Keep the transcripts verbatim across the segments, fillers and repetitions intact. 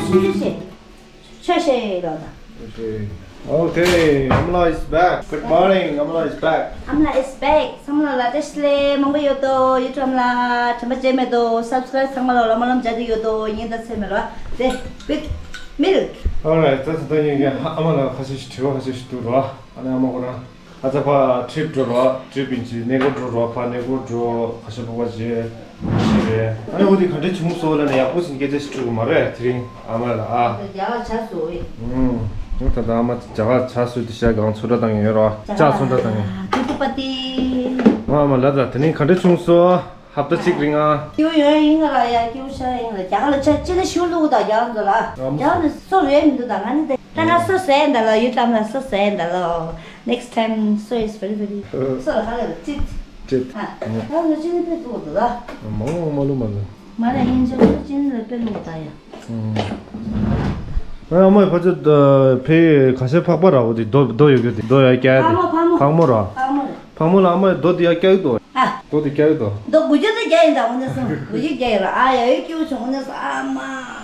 ཆུ་ཆུ་ཆེ། ཆོས་ཤེས་ལོ་དང་། Okay, Amla is back. Good morning, Amla is back. Amla is back. ཚང་མ་ལ་བཀྲ་ཤིས་བདེ་ལེགས་མང་པོ་ཡོད་དོ། ཡུ་ཊུབ་ལ་དྲན་པ་བརྗེད་མེད་དོ། སབ་སི་ཀ་རའིབ་ཚང་མ་ལ་ལོ་མ་ལོ་མཇལ་དུ་ཡོད་དོ། ཉིན་དང་མཚན་མེད་རོ། དེ་with milk. Alright, that's the thing. ཨ་མ་ལ་ཁ་ཤས་ཤིག་དྲི་བ་ཁ་ཤས་ཤིག་འདུག་རོ། ཨ་ནི་ཨ་མ་ཁོ་རང་ཨ་ཙ་ཕ་ཊི་རིབ་འགྲོ་རོ། ཊི་རིབ་ཡིན་ཅི་གནས་སྐོར་འགྲོ་རོ། ཕ་གནས་སྐོར་འགྲོ། ཁ་ཤས་ཕོ་བ་བྱེད་ཤི་རེད། ཨ་ནི་འོ་དེ་ག་འདྲ་བྱུང་སོང་ལ་ནི་ཡག་པོ་ཞིག་སྐད་ཆ་ཞིག་དྲི་དགོས་མ་རེད། དེ་རིང་ཨ་མ་ལ་ཨ། རྒྱ་གར་ཆ་སོ་ཨེ། ཨུམ། ད་ལྟ་ཨ་མ་རྒྱ་གར་ཆ་སོ་དེ་ཤ་གང་ཚོ་འདྲ་བཏང་ཡོད་རོ། ལྕགས་ཚོ་འདྲ་བཏང་ཡོད། ཏུ་ཏུ་པ་ཏི། ཨ་མ་ལ་ད་དེ་རིང་ག་འདྲ་བྱུང་སོང་། ཧབ་ཏ་གཅིག་རིང་ཨ། སྐྱིད་པོ་ཡོད་ཡིན་ག་ལ་ཡ། སྐྱིད་པོ་ཤ་ཡིན་ལ། རྒྱ་གར་ལ་ཆ་ཅི་ལ་ཞུ་ལུགས་དང་རྒྱ་གར་ཚོ་ལ། རྒྱ་གར་ནི་སོ་རེད་མི་འདུག་ད་ང་ནི་དེ་ད་ང་སོ་ཟས་འདྲ་ལ་ཡུ་ཊུབ་ལ་སོ་ཟས་འདྲ་ལ། Next time so is very very. སོ་ལ་ཧ་ལས་ལ་ཅིག་ཅིག་ཨ། ད་ང་ཅི་ནི་དཔེ་ཐུག་འདུག་ད། མང་མང་མ་ལུ་མ་ལུ། མ་ར་ཡིན་ཅི་ལ་ཅི་ནི་ལ་དཔེ་ལུགས་ད་ཡ། ཨ་མ་ཕ་ཚོ་ཕའི་ག་ཤ་ཕག་པ་ར་འོ་དེ་རྡོ་རྡོ་ཡོད་གི་དེ་རྡོ་ཡ་སྐྱ་ཡ་དེ་ཕག་མོ་ཕག་མོ་ཕག་མོ་ར། ཕག་མོ་རེད། ཕག་མོ་ལ་ཨ་མ་རྡོ་དེ་ཡ་སྐྱ་ཡོད་དོ། ཨ། རྡོ་དེ་སྐྱ་ཡོད་དོ། རྡོ་དགུ་བཅུ་དེ་རྒྱ་ཡིན་ད་དངོས་གནས་སོང་། དགུ་བཅུ་རྒྱ་ཡིན་ར། ཨ་ཡ་ཡོད་སྐྱིད་པོ་བྱུང་དངོས་གནས་སོང་། ཨ་མ་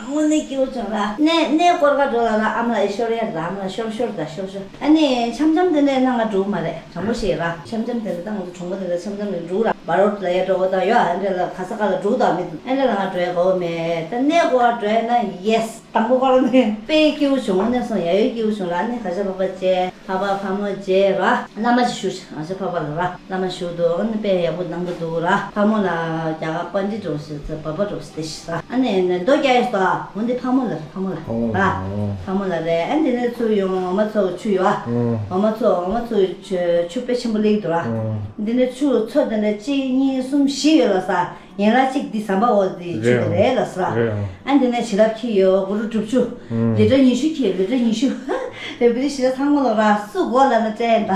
དངོས་གནས་སྐྱིད་པོ་བྱུང་ར། གནས་གནས་སྐོར་ག་འགྲོ་ལ་ར་ཨ་མ་ལ་ཡ་ཤོར་ཡ་ར། ཨ་མ་ལ་ཤོར་ཤོར་ད་ཤོར་ཤོར། ཨ་ནི་འཆམ་འཆམ་དེ་ནས་ན་ང་འགྲོ་མ་རེད། དྲང་པོ་ཞིག་ར། འཆམ་འཆམ་དེ་ནས་ད་ང་ཚོ་གྲོང་པ་དེ་ལ་འཆམ་འཆམ་ནས་འགྲོ་ར། བ་རོད་ལ་ཡ་འགྲོ་གོ་ད་ཡོད། ཨ་འདྲ་ལ་ག་ས་ག་ལ་འགྲོ་ད་མི་འདུག་ཨ་འདྲ་ལ་ང་འགྲོ་ཡ་གོ་མེད། ད་གནས་སྐོར་འགྲོ་ཡ་ན་ཡེས། དང་པོ་ཁོ་རང་ནི་དཔེ་སྐྱིད་པོ་བྱུང་། དངོས་གནས་སོང་ཡ་ཡོད་སྐྱིད་པོ་བྱུང་ར། ཨ་ནི་ག་ཤ་ཕག་པ་བྱས། ཕག་པ་ཕག་མོ་བྱས་ར། བླ་མ་ཞིག་ཞུ་ཞིག་ང་ཚོ་ཕག་པ་ལ་ར། བླ་མ་ཞུ་འདུག་ཨ་ནི་དཔེ་ཡག་པོ་གནང་གི་འདུག་ར། ཕག་མོ་ལ་རྒྱ་གར་པཎྜི་ཏ་འགྲོ་ཞིག་ཟེར་བ་པ་འགྲོ་ཞིག་དེ་ཞིག་ཟ། ཨ་ནི་ནི་རྡོ་རྒྱག་ཡོད་སོ། འོ་འདི་ཕག་མོ་ལ་རེད། ཕག་མོ་ལ་ར། ཕག་མོ་ལ་རེད། ཨ་འདི་ནས་ཚུར་ཡོང་འོ་མ་ཚོ་ཆུ་ཡོད་ཨ། འོ་མ་ཚོ་འོ་མ་ཚོ་ཆུ་ཆུ་དཔེ་ཆེན་པོ་སླེབས་འདུག་ར། འདི་ནས་ཆུ་ཚོ་དེ་འདྲ་གཅིག་གཉིས་གསུམ་བཞི་ཡོད་ལ་ཟ། ཡན་ལག་གཅིག་འདི་ཟམ་པ་འོག་འདི་ཆུ་དེ་རེད་ལ་ཟེར། རེད་ཨང་། ཨ་འདི་ནས་བྱིན་རླབས་ཁྱི་ཡོད་གུ་རུ་སྒྲུབ་ཆུ། ལི་ཊར་ཉི་ཤུ་ཁྱི་ལི་ཊར་ཉི་ཤུ། རེད་བི་རི་ཞི་ལ་ཚང་མ་ལོ་ར་སུ་གོ་ལ་ན་སྤྲད་ད།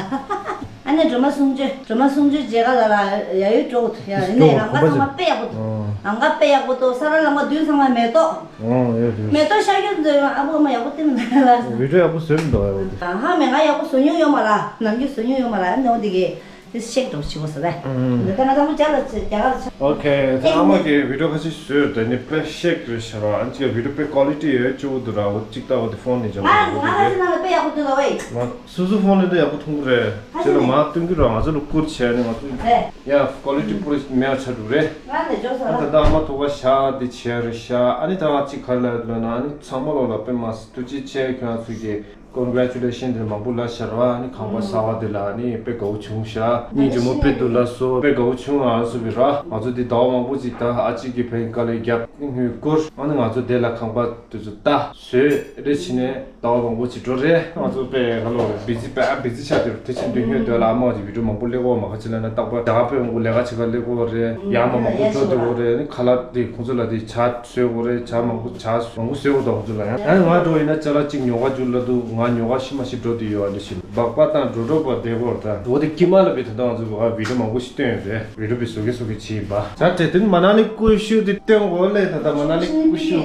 ཨ་ནི་སྒྲོལ་མ་སུམ་ཅུ་སྒྲོལ་མ་སུམ་ཅུ་རྗེས་ག་ལ་ར་ཡ་ཡུལ་འགྲོ་ཡ་ནས་ལམ་ཁ་ཚང་མ་དཔེ་ཡག་པོ་འདུག་ལམ་ཁ་དཔེ་ཡག་པོ་འདུག་ས་ར་ལམ་ཁ་མདུན་ཚང་མ་མེ་ཏོག་ཨོ་ཡོད་ཡོད། མེ་ཏོག་ཤར་རྒྱུ་འདུག་ཨ་བུ་མ་ཡག་པོ་བསྟན་མ་ལ། བི་ཌིའོ་ཡག་པོ་བཟོས་མི་འདུག་ཨ་བུ་དེ། ཧ་མེ་ང་ཡག་པོ་བཟོ་མྱོང་ཡོད་མ་ར། ནམ་རྒྱུན་བཟོ་མྱོང་ཡོད་མ་ར། ཨ་ནི་འོ་འདི་གི་དེ་ཤེག་འགྲོ་ཆི་བོ་ཟེར་རེད། ཨུམ། འདི་ལྟ་ང་དང་པོ་རྒྱ་ལ་ཆེ་རྒྱ་གར་ཆེ། ཨོ་ཁེ། དེ་ཨ་མ་གི་བི་ཌིའོ་ཁ་ཤས་བཟོས་དེ་ནི་དཔེ་ཤེག་རེད་ཤག་ར། ཨ་ནི་ཅིག་བི་ཌིའོ་དཔེ་ཀོ་ལི་ཊི་ཡོད་སྐྱོ་བོ་འདུག་ར། འོ་གཅིག་ལྟ་བ་དེ་ཕོན་ནས་འཇོག་ང་ང་ཁ་ཤས་ནང་ལ་དཔེ་ཡག་པོ་འདུག་ལ་ཝེ། ང་སོ་སོ་ཕོན་ནས་འདི་ཡག་པོ་མཐོང་གི་རེད། ཁ་ཤས་ཅེ་ལ་ནས་མ་སྟོན་གི་ར། ང་ཚོ་ལ་བསྐུར་བྱས་ནས་ང་ཚོ་རེད། ཡ་ཀོ་ལི་ཊི་པུ་ར་མེད་ཆ་འདུག་རེད། ང་ནས་འཇོག་ས་ཨ་ར། ད་ལྟ་ཨ་མ་ཐོག་ཁ་ཤ་དེ་བྱས་རེད་ཤག་ཨ་ནི་ད་ང་གཅིག་ག་ལ་ལ་ན་ཨ་ནི་ཚང་མ་ལོ་ལ་དཔེ་མ་སི་ཐུགས་རྗེ་ཆེ་ཁྱོད་ཚོ་གི། ཀོན་གྷ་རེ་ཅུ་ལེ་ཤན་དེ་མང་པོ་ལ་ཤར་བ་ཨ་ནི་ཁང་པ་གསར་བ་དེ་ལ་ཨ་ནི་དཔེ་དགའ་བོ་བྱུང་ཤག་སྙིང་རྗེ་མོ་དཔེ་འདུག་ལ་སོ་དཔེ་དགའ་བོ་བྱུང་ཨ་སོ་བི་ར། ང་ཚོ་དེ་ཟླ་བ་མང་པོ་ཅིག་ད་ཨ་ཅིག་གི་ཕན་དཀའ་ལས་རྒྱབ་སྣུན་བསྐུར། ཨ་ནི་ང་ཚོ་དེ་ལ་ཁང་པ་དེ་ཚོ་ད་བཟོས་རེ་བྱས་ནས་ཟླ་བ་མང་པོ་ཅིག་འགྲོ་རེད། ང་ཚོ་དཔེ་ག་ལོ་རེད་བི་ཛི་དཔེ་ཨ་བི་ཛི་ཆགས་དེ་རུ་དེ་ཕྱིན་དུས་སྔོན་དེ་ལ་ཨ་མ་ཅིག་བི་ཌིའོ་མང་པོ་སླེབས་གོ་མ་ཁ་ཅིག་ལ་ན་རྟག་པར་ད་དཔེ་མང་པོ་ལས་ཀ་བྱེད་ག་སླེབས་གོ་རེད། ཡར་མ་མང་པོ་འགྲོ་དེ་གོ་རེད། ཨ་ནི་ཁ་ལག་དེ་ཁོང་ཚོ་ལ་དེ་ཇ་བཟོས་གོ་རེད། ཇ་མང་པོ་ཇ་མང་པོ་བཟོས་གོ་ད་ཁོང་ཚོ་ལ་ཡང་ཨ་ནི་ང་འགྲོ་ཡིན་ན་ཅ་ལག་ཅིག་ཉོ་ག་རྒྱུ་ལ་འདུག་ང་ཉོ་ག་ཤི་མ་ཤི་འགྲོ་དུས་ཡོད་ཨ་འདྲ་ཞིག་སྦག་སྦག་དང་འགྲོ་འགྲོ་པ་བསྡད་གོ་རེད། ད་འོ་དེ་དཀྱིལ་མ་ལ་བི་ད་ང་ཚོ་བི་ཌིའོ་མང་པོ་ཞིག་བཏོན་ཡོད་རེད། བི་ཌིའོ་བི་བཟོ་གི་བཟོ་གི་བྱེད་ཡིན་པ། ད་དེ་དུས་མ་ན་ལི་ཀུ་ཤུ་དེ་བཏོན་གོ་ལེ། ད་ད་མ་ན་ལི་ཀུ་ཤུ།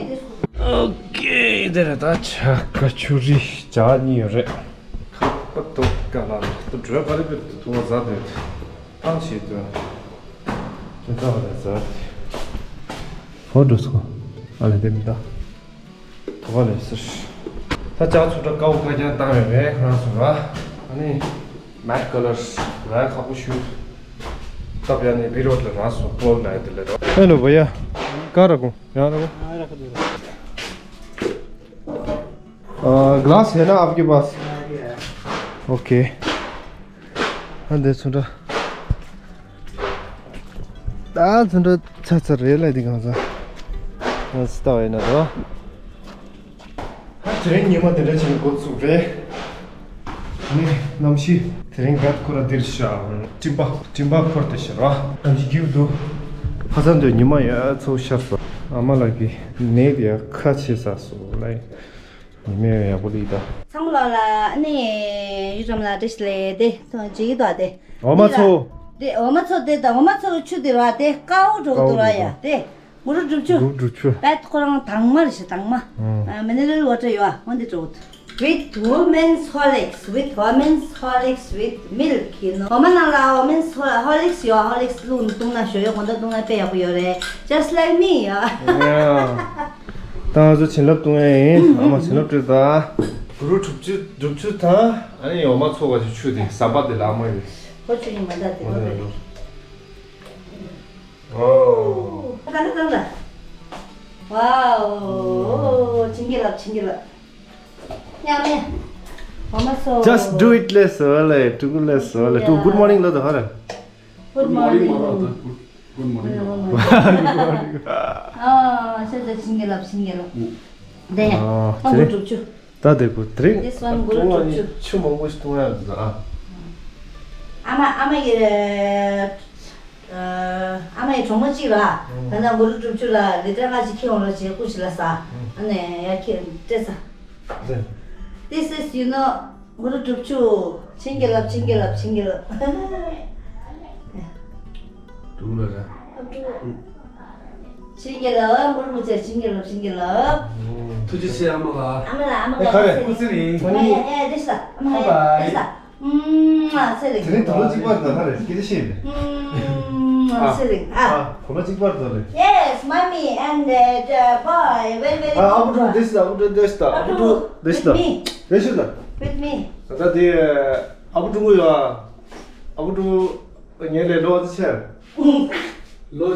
ཨོ་ཁེ། དེ་རེད། ད་ཇ་ཀ་ཆུ་རི་ཇ་གཉིས་ཡོད་རེད། ཁ་པ་ཏོ་ཀ་ལ་ཏོ་འགྲོས་ག་རེ་བེད་ཏོ་ཐུང་བ་ཟ་དེ་ཐང་ཞིག་ཏུ་དེ་ཚ་བ་ལ་ཟ་དེ་ཧོ་འགྲོ་སོང་ཨ་ལེ་དེ་མི་ད་ཐོ་བ་ལེ་ཟེར། ད་ཇ་ཚུ་འདྲ་ཀའོ་ཀ་རྒྱང་བཏང་ཡོད་རེད་ཁོ་རང་ཚོ་ལ། ཨ་ནི་མེཊ་ཀ་ལར་ལ་ཁག་པོ་ཞུ། སྟབས་ཡག་ནི་བི་རོད་ལ་རང་སོ་པོལ་ལ་དེ་ལ་རོ། ཧེ་ལོ་བ་ཡ། ཀ་ར་གོ་ཡང་ར་གོ། ग्लास है ना आपके पास? ओके। ཨ་འདི་ཚོ་འདྲ། ད་ཚོ་འདྲ་ཚ་ཚ་རེད་ལ་འདི་གང་ཚ། ང་ཚོ་ལྟ་བ་ཡིན་ན་དོ། ད་དེ་རིང་ཉི་མ་དེ་འདྲ་བྱས་ནས་འགོ་བཙུགས་རེད། ནི་གནམ་གཤིས་དེ་རིང་ག་ཁོ་ར་འདིར་ཤ་སྤྲིན་པ་སྤྲིན་པ་འཁོར་ཏེ་ཤར་བ། གནམ་གཤིས་སྐྱིད་པོ་འདུག་ཧ་ས་འདོད་ཉི་མ་ཡ་ཚོ་ཤར་སོང་། ཨ་མ་ལགས་ཀྱིས་ནད་ཡ་ཁ་ཕྱེ་ས་སོ་ལ། ཉི་མ་ཡག་པོ་ལི་ད། ཚང་མ་ལ་ཨ་ནི་ཡུ་ཀྲམ་ལ་བཀྲ་ཤིས་བདེ་ལེགས་དེ་ཐོང་ཇི་གི་དོ་དེ། འོ་མ་ཚོ། དེ་འོ་མ་ཚོ་དེ་ད་འོ་མ་ཚོ་ཆུ་དེ་ར་དེ་ཀའོ་འགྲོ་དུ་ར་ཡ་དེ། མུ་རུ་སྒྲུབ་ཆུ། མུ་རུ་སྒྲུབ་ཆུ། པད་ཁོ་རང་དྭངས་མ་རེད་ཤག་དྭངས་མ། ཨ་མི་ནི་རལ་ཝ་ཊར་ཡོད་ཨ་འོན་དེ་འགྲོ་དུ། With women's Horlicks, with women's Horlicks, with milk, you know. འོ་མ་ནང་ལ་women's Hor- Horlicks ཡོད། Horlicks བླུགས་ནས་བཏུང་ན་ཞོ་ཡོད། གོང་ད་བཏུང་ན་དཔེ་ཡག་པོ་ཡོད་རེད། Just like me, yeah. Yeah. ད་ང་ཚོ་བྱིན་རླབས་གཏོང་ཡ་ཡིན། ཨ་མ་བྱིན་རླབས་སྤྲད་ད། གུ་རུ་དྲུག་ཅུ་དྲུག་ཅུ་དང་ཨ་ནི་འོ་མ་ཚོ་བ་ཞིག་ཆུ་དེ་ཟམ་པ་དེ་ལ་ཨ་མ་ཡོད། ཁོ་ཆུ་ཡིན་མ་ད་དེ་ཁོ་དེ་རེད། ཨོ། ད་ད་ད་ད། ཝའོ། བྱིན་གྱིས་བརླབས། བྱིན་གྱིས་བརླབས། ཉམས་ཡ། འོ་མ་ཚོ། Just do it ལས་སོ་ལས། ཀྲུ་གུ་ལས་སོ་ལས། ཀྲུ་གུ། Good morning ལ་ད་ཧ་ར། Good morning. Good morning. ཨ་ཤ་ཤ། བྱིན་གྱིས་བརླབས། བྱིན་གྱིས་བརླབས། དེ་ཡ། ཨ་ཨ་དེ་རེད། གུ་རུ་དྲུག་ཅུ། ད་དེ་གུ་དེ་རེད། This one གུ་རུ་དྲུག་ཅུ། ཆུ་མང་པོ་ཞིག་བཏུང་ཡ་ཟ། ཨ་མ་ཨ་མ་ཡི། ཨ་མ་ཡི་གྲོགས་མོ་གཅིག་ལ། ད་ནང་གུ་རུ་དྲུག་ཅུ་ལ་ལི་ཏྲ་ང་ཅིག་ཁྱེར་འོང་རོགས་བྱེད་སྐུ་ཞིག་ལ་ཟ། ཨ་ནི་ཡ་ཁྱེར་སྤྲད་ས། This is, you know, གུ་རུ་དྲུག་ཅུ། བྱིན་གྱིས་བརླབས། བྱིན་གྱིས་བརླབས། བྱིན་གྱིས་བརླབས། དྲུག་ལ་ར། བྱིན་གྱིས་བརླབས། གུ་རུ་མོ་ཆེ། བྱིན་གྱིས་བརླབས། བྱིན་གྱིས་བརླབས། ཐུགས་རྗེ་ཆེ་ཨ་མ་ལགས། ཨ་མ་ལགས། ཨ་མ་ལགས། ཁ་རེ། སྐུ་ཚེ་རིང་། ཨ་ཡ་ཡ། བདེ་ཤག་ཨ་མ་ལགས། བདེ་ཤག་ཨུམ། ཚེ་རིང་། དེ་རིང་དུག་ལོག་གཅིག་པར་དུ་ཁ་རེ་སྐད་ཆ་བཤད་ཡིན། ཚེ་རིང་། ཨ། དུག་ལོག་གཅིག་པར་དུ་རེད། Yes, mommy and uh, boy, very very ཨ། ཨ་བུ་ཕྲུག་བདེ་ཤག་ཨ་བུ་ཕྲུག་བདེ་ཤག་ཨ་བུ་ཕྲུག་བདེ་ཤག With me. བདེ་ཤག With me. ད་ལྟ་དེ་ཨ་བུ་ཕྲུག་ཡོད། ཨ་བུ་ཕྲུག་ངའི་ལས་ལོ་ཙི་ཆེ། ལོ་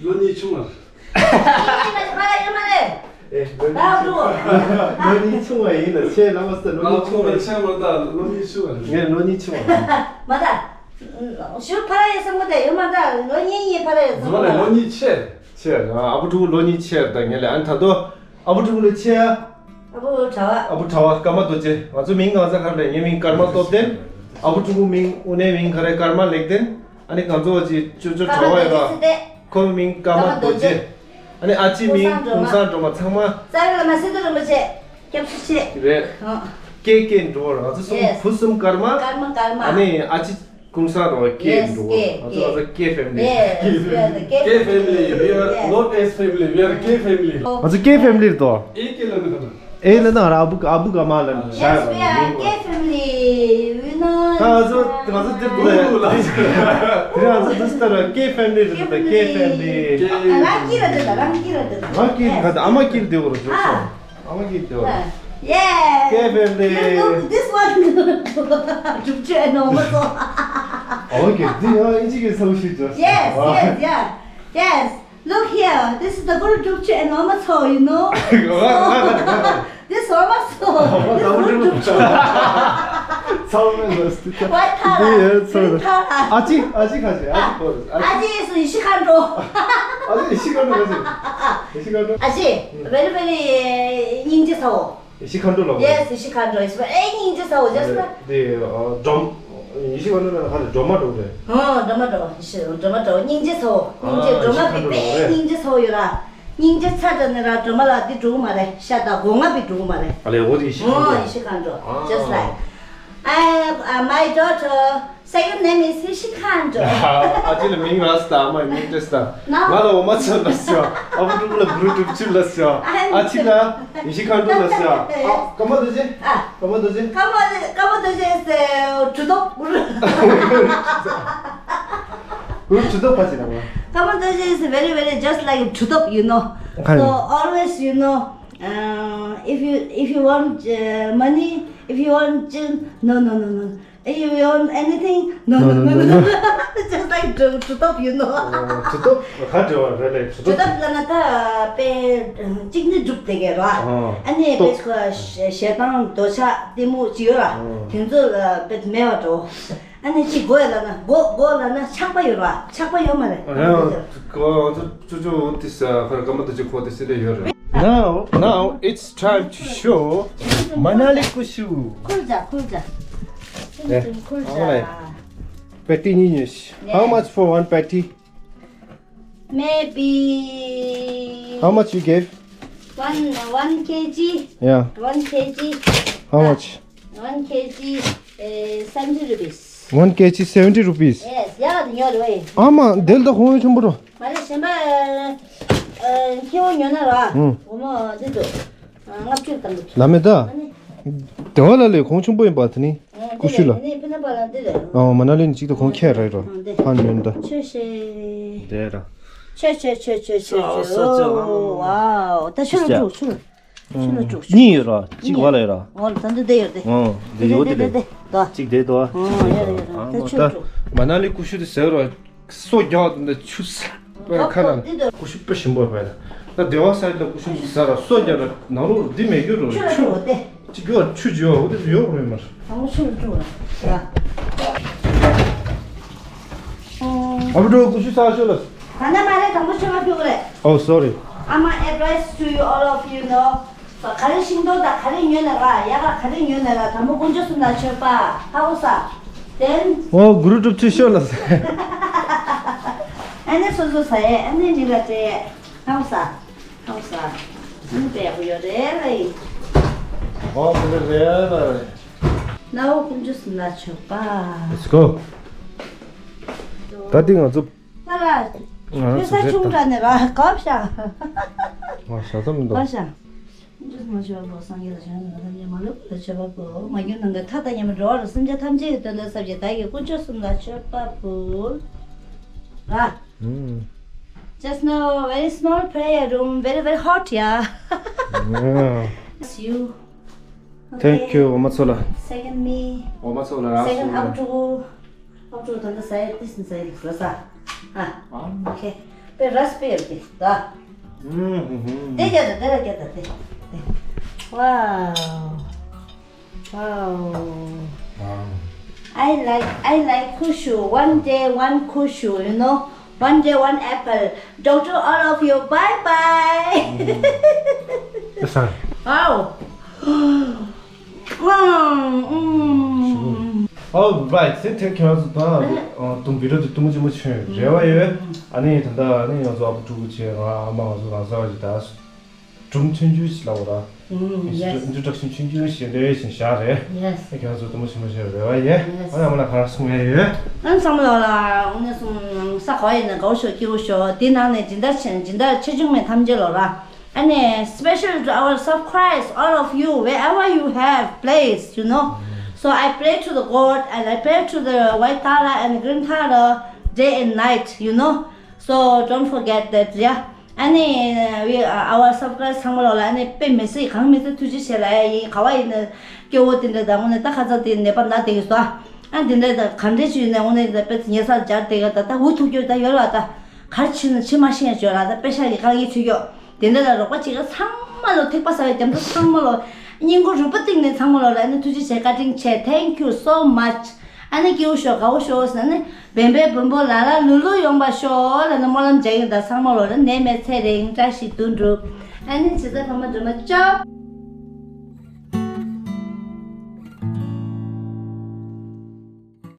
ལོ་གཉིས་ཆུང་བ། ཡོད་མ་རེད། ཨེ། ལོ་གཉིས་ཆུང་བ། ལོ་གཉིས་ཆུང་བ་ཡིན་ན་ཆེ་ལ་མ་ཟེར། ལོ་གཉིས་ཆུང་བ་ཡིན། ཆེ་མ་ད་ལོ་གཉིས་ཆུང་བ་རེད། ངས་ལོ་གཉིས་ཆུང་བ་རེད། མ་ད། ཞུ་ཕ་ར་ཡོད་བསམ་གི་དེ་ཡོད་མ་ད། ལོ་གཉིས་ཡིན་ཕ་ར་ཡོད་བསམ་གི་དེ། ལོ་གཉིས་ཆེ། ཆེ། ཨ་བུ་ཕྲུག་ལོ་གཉིས་ཆེ། ད་ངས་ལས་ཨ་ནི་ད་དོ། ཨ་བུ་ཕྲུག་ལས་ཆེ་ཡ། ཨ་བུ་གྲྭ་བ། ཨ་བུ་གྲྭ་བ་ཀརྨ་རྡོ་རྗེ། ང་ཚོ་མིང་གང་ཟེར་ག་རེ་ལབ། ངའི་མིང་ཀརྨ་སྟོབས་ལྡན། ཨ་བུ་ཕྲུག་མིང་དབུ་ནའི་མིང་ག་རེ། ཀརྨ་ལེགས་ལྡན། ཨ་ནི་ང་ཚོ་ཅི་ཅོ་ཅོ་གྲྭ་བ་ཡོད་ར། ཁོ་མིང་ཀརྨ་རྡོ་རྗེ། ཨ་ནི་ཨ་ཅེ་མིང་ཀུན་བཟང་སྒྲོལ་མ། ཚང་མ། རྩ་བའི་བླ་མ་སི་ཏུ་རིན་པོ་ཆེ། སྐྱབས་སུ་མཆི། རེད། ཨ། ཀེ་ཀེ་འགྲོ་བ། ང་ཚོ་གསུམ། Yes. བུ་གསུམ་ཀརྨ། ཀརྨ། ཀརྨ། ཨ་ནི་ཨ་ཅེ། ཀུན་བཟང་རོ་ཀེ་Yes, འགྲོ་གོ། K, ང་ཚོ་K. ང་ཚོ་ཀེ་ཕེ་མི་ལི། Yes, we are the K K family. We are Yes. not S family. We are K family. ང་ཚོ་ཀེ་ཕེ་མི་ལི་རེད་དོ། ཨེ་ཀེ་ལ་ནི་ག་ན། ཨེ་ལ་ན་ར། ཨ་བུ་ཨ་བུ་ག་མ་ལ་ནི། Yes, we are K family. We know. ད་ང་ཚོ་ང་ཚོ་དེར་འདུག་ལ། དེ་ང་ཚོ་དུས་ལྟར་ཀེ་ཕེ་མི་ལི་རེད། ཀེ་ཕེ་མི་ལི། རང་ཀི་ར་དེ་ད་རང་ཀི་ར་དེ་ད། ང་ཀི་ག་ད། ཨ་མ་ཀི་ར་དེ་གོ་ར། ཨ། ཨ་མ་གིས་དེ་བ། Yeah. ཀེ་ཕེ་མི་ལི། Look, this one. གྲུབ་ཆོད་ནོར་མ་སོང་། ཨོ་ཀེ། འདི་ཡང་ཨིན་ཇི་གི་ཚང་ཞིག་ཅོ། Yes, yes, yeah. Yes. Look here. This is the good གྲུབ་ཆོད་ནོར་མ་སོང་། You know? This one མ་སོང་། This good གྲུབ་ཆོད། ཚང་མས་ལོས་ཏི་ཀ། What color? འདི་ཡང་ཚང་། Green color. ཨ་ཅེ། ཨ་ཅེ་ཁ་ཤས། ཨ་ཅེ་ཁོ། ཨ་ཅེ་is ཡེ་ཤེས་མཁའ་འགྲོ། ཨ་ཅེ་ཡེ་ཤེས་མཁའ་འགྲོ་ཁ་ཤས། ཡེ་ཤེས་མཁའ་འགྲོ། ཨ་ཅེ། Very very སྙིང་རྗེ་ཚ་བོ། ཡེ་ཤེས་མཁའ་འགྲོ་ལ། Yes, ཡེ་ཤེས་མཁའ་འགྲོ། It's very སྙིང་རྗེ་ཚ་བོ། Just like དེ་སྒྲོལ། ཡེ་ཤེས་མཁའ་འགྲོ་ལ་ཧ་ལས་སྒྲོལ་མ་འགྲོ་རེད། ཨོ། སྒྲོལ་མ་འགྲོ། ཡེ་ཤེས་སྒྲོལ་མ་འགྲོ། སྙིང་རྗེ་ཚ་བོ། སྙིང་རྗེ། ཨ། སྒྲོལ་མ་ཡེ་ཤེས་མཁའ་འགྲོ་ལ་རེད། སྙིང་རྗེ་ཚ་བོ་ཡོད་ར། སྙིང་རྗེ་ཚ་དྲགས་ནི་ར་སྒྲོལ་མ་ལ་འདི་འགྲོ་གི་མ་རེད། ཤ་དང་སྒོ་ང་པི་འགྲོ་གི་མ་རེད། ཨ་ལས། འོ་དེ་ཡེ་ཤེས་མཁའ་འགྲོ། ཨོ། ཡེ་ཤེས་མཁའ་འགྲོ། Just like I have, uh, my daughter. Second name is ཡེ་ཤེས་མཁའ་འགྲོ། ཨ་ཅེ་ལ་མིང་ར་སྟ། ཨ་མ་མིང་ཏེ་སྟ། ང་ལ་འོ་མ་ཚོ་ལ་སོ། ཨ་བུ་ཕྲུག་ལ་གུ་རུ་གྲུབ་ཆུ་ལ་སོ། ཨ་ཅེ་ལ་ཡེ་ཤེས་མཁའ་འགྲོ་ལ་སོ། ཨ། ཀརྨ་རྡོ་རྗེ། ཨ། ཀརྨ་རྡོ་རྗེ། ཀརྨ་རྡོ་རྗེ་is གྲུབ་ཐོབ། གུ་རུ། གུ་རུ་གྲུབ་ཐོབ་ཕ་ཅི་ན་མ། ཀརྨ་རྡོ་རྗེ is very very just like གྲུབ་ཐོབ། You know. So always, you know, uh, if you, if you want, uh, money, if you want, uh, no, no, no, no. If you want anything, no, no, no, no, no. Just like གྲུབ་ཐོབ། You know. གྲུབ་ཐོབ་ག་འདྲ་བ་རེད་ལས། གྲུབ་ཐོབ། གྲུབ་ཐོབ་ལ་ན་ད་པེ་གཅིག་ནི་གྲུབ་དེ་གས་ར། ཨ་ནི་པེ་ཁོ་ཞེ་སྡང་འདོད་ཆགས་གཏི་མུག་ཅི་ཡོད་ར། དེ་ཚོ་པེ་མེད་པ་འགྲོ། ཨ་ནི་གཅིག་སྒོ་ལ་ན་སྒོ། སྒོ་ལ་ན་ཆགས་པ་ཡོད་ར། ཆགས་པ་ཡོད་མ་རེད། ཨ་ནི་ཀོ་ཅོ་ཅོ་ཏི་ས་ཁར་ཀརྨ་རྡོ་རྗེ་ཁོ་ཏི་སི་ལེ་ཡོད་ར། Now, now it's time to show Manali Kushu. ཁུར་ཇ། ཁུར་ཇ། ཁུར་ཇ། Patty གཉིས་གཉིས། How much for one patty? Maybe How much you gave? One, one K G. Yeah. One K G. How much? One K G, uh, seventy rupees. One K G seventy rupees. Yes, yeah, ཉོ་རེད་བས། ཨ་མ་དེ་ལ་ད་ཧོང་ཆེན་པོ་རོ། མ་རེད། གཞན་པ་ཨ་ཁྱེའུ་ཉོ་ན་ར། ཨུ། འོ་མ་འདི་འདུག་ཨ་ལྔ་བཅུ་ཙམ་འདུག་ལ་མེ་ད། ཨ་ནི། དེ་བ་ལ་ལས་ཧོང་ཆེན་པོ་ཡིན་པ་དེ་ནི། ཨ་ཀུ་ཤུ་ལ། འདི་རེད། ཨ་ནི་ཕི་ན་པ་ལ་འདི་རེད། ཨ་མ་ན་ལི་ནི་གཅིག་ད་ཧོང་ཁྱེར་རེད་རོ། ཨ་འདི། ཕན་མིན་ད། ཆོས་ཤེས། དེ་ར། ཆེ་ཆེ་ཆེ་ཆེ་ཆེ། ཨོ་ཨོ་ཨོ། ཝའོ། ད་ཆུ་ལ་ཆུ་ལ་ཆུ་ལ། ཆུ་ལ་ཆུ་ལ། གཉིས་ཡོད་ར། གཅིག་བ་ལ་ཡོད་ར། ཨོ་ད་འདི་འདི་ཡོད་དེ། ཨོ་འདི་ཡོད་དེ་ལེ། ད་གཅིག་དེ་དོ། ཨོ་ཡོད་ཡོད། ད་ཆུ་ལ་ཆུ་ལ། མ་ན་ལི་ཀུ་ཤུ་དེ་ཟེར་ར། སོ་རྒྱག་དེ་འདྲ་ཆུ་ས་པའི་ཁ་ན་ཀུ་ཤུ་དཔེ་ཞིམ་པོ་བས། ད་སྡེ་བ་ས་ཡི་ད་ཀུ་ཤུ་ཟ་ར་སོ་རྒྱག་ར་ནང་ལོགས་འདི་མེད་རྒྱུ་རོ། ཆུ་ལ་ཆུ་ལ་ཆུ་ལ་དེ། གཅིག་ཡོད་ཆུ་ཇོ་འོ་དེ་ཡོད་རེད་མར། དང་པོ་ཆུ་ལ་ཆུ་ལ། ཨ་བུ་ཀུ་ཤུ་ས་ཤོ་ལ། ད་ནས་མ་རེད། དང་པོ་མཆོད་པ་ཕུལ་གི་རེད། Oh, sorry. I'm an advice to you, all of you know. ག་རེ་ཤིང་ཏོག་དང་ག་རེ་ཉོས་ན་ར། ཡག་ག་ག་རེ་ཉོས་ན་ར། དང་པོ་དཀོན་མཆོག་གསུམ་ལ་མཆོད་པ། ཧ་གོ་ས། Then. Oh, group of two ཤོ་ལ། ཨ་ནི་སོ་སོ་ཟ་ཡས། ཨ་ནི་མི་ལ་སྤྲད། ཧ་གོ་ས། ཧ་གོ་ས། ཨ་ནི་དཔེ་ཡག་པོ་ཡོད་རེད་ལ་ཡིན། ཨོ་དེ་རེད་ལ་རེད། ནའོ་དཀོན་མཆོག་གསུམ་ལ་མཆོད་པ། Let's go. ད་འདི་ང་ཚོ། ད་ལ། ང་རང་ཚོ་ས་ཆུང་དྲགས་ནས་ར་དགའ་བཞག་ང་བཞག་ཙམ་མི་འདུག་དགའ་བཞག་དཀོན་མཆོག་གསུམ་ལ་མཆོད་པ་པོ། སངས་རྒྱས་དང་བྱང་ཆུབ་སེམས་དཔའ་ཐམས་ཅད་མ་ལུས་པ་ལ་མཆོད་པ་པོ། མ་གྱུར་ནམ་མཁའི་མཐའ་དང་མཉམ་པའི་འགྲོ་བ་རིགས་སེམས་ཅན་ཐམས་ཅད་ཀྱི་དོན་དུ་ཟབ་ཅིང་དག་གི་དཀོན་མཆོག་གསུམ་ལ་མཆོད་པ་ཕུལ། ར། ཨུམ། Just now, very small prayer room, very, very hot, yeah. Yeah. It's you. Thank you. འོ་མ་ཚོ་ལ། Second me. འོ་མ་ཚོ་ལ་རག་སོང་། Second ཨབ་ཕྲུ་གུ། ཨབ་ཕྲུ་གུ་ད་ལྟ་ཟ་ཡ་ཏིས་ནི་ཟ་ཡ་ལིག་ལ་ཟ། ཨ། ཨ། Okay. པེ་རས་པེ་ཡོད་དེ་ད། ཨུམ་ཧུམ་ཧུམ། དེ་རྒྱ་ད་དེ་ལ་རྒྱ་ད་དེ། དེ། Wow. Wow. Wow. I like, I like kushu. One day, one kushu, you know. One day, one apple. Doctor, all of you, bye bye. Yes, sir. Wow. Mm, mm. Oh, right. Say, thank you. ཨ་ནི་ད་ལྟ་ཨ་ནི་ང་ཚོ་དུམ་བི་རོ་དུ་དུམ་ཅི་མོ་ཆོས་རེ་བ་ཡོད། ཨ་ནི་ད་ལྟ་ཨ་ནི་ང་ཚོ་ཨ་ཕོ་ཕྲུ་གུ་བྱས། ང་ཨ་མ་ང་ཚོ་རང་ས་བ་ཅིག་ད། སྒྲུང་ཆུང་ཆུང་ཞིག་ལབ་དགོས་ར། ཨུམ། Yes. Introduction ཆུང་ཆུང་ཞིག་འདྲ་ཞིག་བཞག་རེད། Yes. ཨ་ཁྱེད་རང་ཚོ་དུ་མོ་ཆེན་མོ་ཞིག་རེ་བ་ཡོད། Yes. ཨ་ནི་ཨ་མ་ལ་ག་རེ་གསུང་ཡ་ཡོད། ཨ་ནི་ཚང་མ་ལོ་ལ་དངོས་གནས་གསུང་ས་གོ་ཡིན་ན་དགའ་བོ་ཤོག་སྐྱིད་པོ་ཤོག་དེ་ནང་ནས་སྦྱིན་བདག་ཆེ་སྦྱིན་བདག་ཆེ་ཆུང་མེད་ཐམས་ཅད་ལོ་ར། ཨ་ནི་special to our subscribers, all of you, wherever you have place, you know. So I pray to the God and I pray to the white Tara and green Tara day and night, you know. So don't forget that, yeah. ཨ་ནི་we, our subscribers ཚང་མ་ལོ་ལ་ཨ་ནི་དཔེ་མི་སྲིད་གང་མི་སྲིད་ཐུགས་རྗེ་ཆེ་ལབ་ཡ་ཡིན། ག་བ་ཡིན་ན་སྐྱེ་བོ་དེ་འདྲ་དང་དངོས་གནས་ད་ཁ་ཚ་དེ་ནད་པ་ན་བསྡད་ཀྱི་སོ། ཨ་དེ་འདྲ་ད་ག་འདྲས་ཅིག་ཡིན་ན་དངོས་གནས་ད་དཔེ་ཉེ་སར་སྦྱར་བསྡད་ཀྱི་ད་ད་འུ་ཐུག་རྒྱུ་ད་ཡོད་ལ། ད་ག་རེ་བྱས་ན་བྱེད་མ་ཤེས་ཡ་བྱོས་ལ། ད་དཔེ་ཤ་ཡི་དཀའ་ངལ་ཚུད་ཀྱོ། དེ་འདྲ་ལ་རོགས་པ་བྱེད་མཁན་ཚང་མ་ལོ། ཐེག་པ་ཟ་བའི་རྒྱ་མཚོ་ཚང་མ་ལོ། སྙིང་ཁུང་རུས་པ་གཏིང་ནས་ཚང་མ་ལོ་ལ་ཨ་ནི་ཐུགས་རྗེ་ཆེ་བཀའ་དྲིན་ཆེ། Thank you so much. ཨ་ནི་སྐྱིད་པོ་ཤོག་དགའ་བོ་ཤོག་ཟེར་ནི། བན་བན་བོན་བོ་ལ་ལ་ལུ་ལུ་ཡོང་བ་ཤོག་ལ་ནི་སྨོན་ལམ་རྒྱག་ཡིན། ད་ཚང་མ་ལོ་ལ་ནད་མེད་ཚེ་རིང་བཀྲ་ཤིས་དོན་འགྲུབ། ཨ་ནི་བྱེད་ས་ཕ་མ་སྒྲོལ་མ་ཅོ།